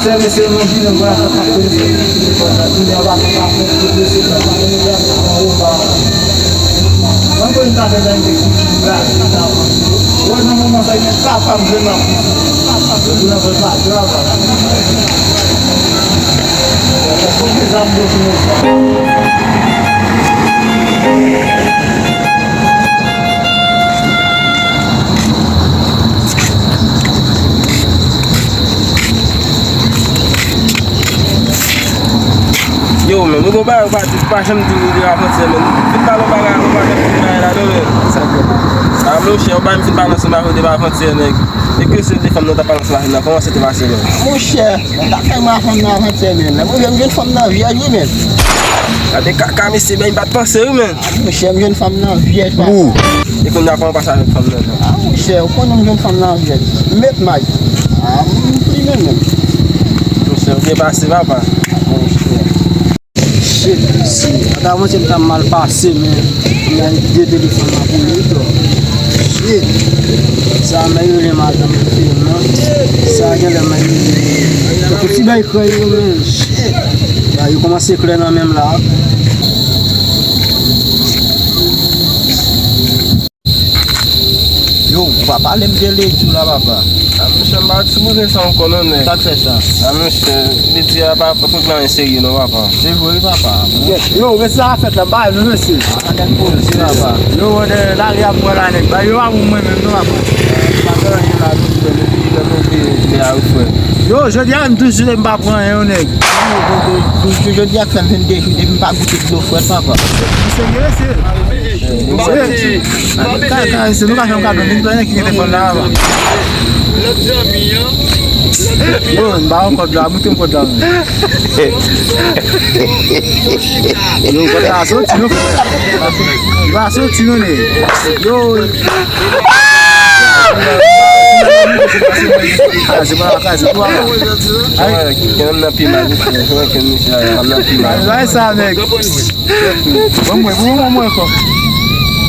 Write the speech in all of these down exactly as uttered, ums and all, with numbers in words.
Sè mesye, nou vin wè sa k ap pase. Kounye a, pa fè pa fè tout mesye sa. Mwen konn sa fè nan te la. Wè nan moman sa, gen sa pa m jwenn nan. Pou nan fè pa travay. Pou ki zam yo fini sa. Yo, men, mwen gon bagay ou pa di, ou pa janm di nou de Lafontyè, men. Fin pale yon bagay, ou pa janm di bagay la, non, men. Sa fè. A, monchè, ou pa menm fin pale ansanm avè w de Lafontyè, nèg. E ke se de fanm nan ta pale ansanm avè m nan, kòman se te pase, men? Monchè, mwen ta fè mwen fanm nan avantyè, men. Lè mwen jwenn, jwenn fanm nan vyèj, wi, men. Gade kaka, mesye, men, m pa t panse, wi, men. Monchè, m jwenn fanm nan vyèj, papa. E kounye a, kòman w pase avèk fanm nan, non? A, monchè, ou konnen m jwenn fanm nan vyèj. M met may. A, m plimen menm. Monchè, ou byen pase, papa. Monchè. Shit, mesye. Ata avantyè m ta mal pase, men. M nan de telefòn la pou li, to. Shit. Sa, mwen rele madanm li, non. Sa, genlè mwen rele. Tankou ti bay krèy yo, men. Shit. Ba, yo kòmanse klè nan menm la. Yo, ou pa pale m de Lady la, papa. A, monchè, m pa t sipoze sa ankò, non, nèg. Sa k fè sa? A, monchè, Lady a pa, pa pran anyen serye, non, papa. Se vre, papa. Yo, men sa a fèt la, ba, nou, mesye. A, nèg poze, papa. Yo, wè, de lari ap pran la, nèg. Ba, yo pa pou mwen menm, non, papa. Pa gen anyen la, nou, frè, nou, nou, nou, nou, nou, a, wi, frè. Yo, jodi a, m toujou, m pa pran anyen, yo, nèg. Yo, yo, yo, yo, jodi a k fè m vennde jou, depi m pa goute dlo frèt, papa. Ou serye, mesye? Kaka, se nou ka fè yon kado, vin pran ki telefòn la, papa. Bon, m ba yon kòd la, moute yon kòd la. Yo, kòd la soti, non, frè. Li pa soti, non, nèg. Yo. Kraze, papa, kraze, papa. Ay, gen nan pi mal, wi, frè. Gen nan pi mal. Ay, sa, nèg. Bon, mwen, bon, mwen, mwen, ankò.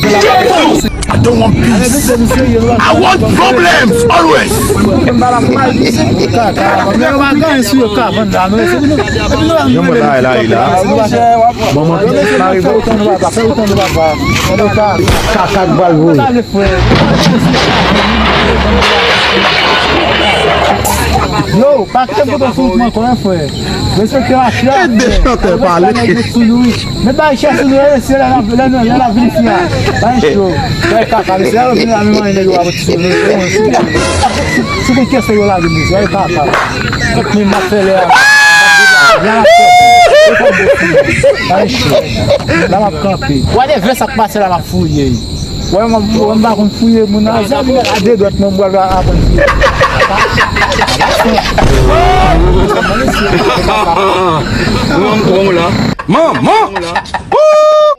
I don't want peace. I want problems always. Yo, mwen bagay la, la. Bon, mwen, mari, bon. Kaka k bal voye. Yo, pa kite bouton sou mwen, frè. Respekte la, frè. Ede chantè pale. Met bay chè sou nou, e, se lè la, lè, lè, lè la vin isi a. Bay cho. Bay kaka, mesye, yo vin la, men manje yo ap sou nou. Si gen kèsyon yo lage, mesye, bay kaka. Tout moun ap fè lè a. Bay cho. La m ap kanpe. Whatever sa k pase la, m ap fouye. Wè, mwen, mwen pa konn fouye moun nan, se a de dwèt mwen, mwen pral aprann fouye. Manman! Woo!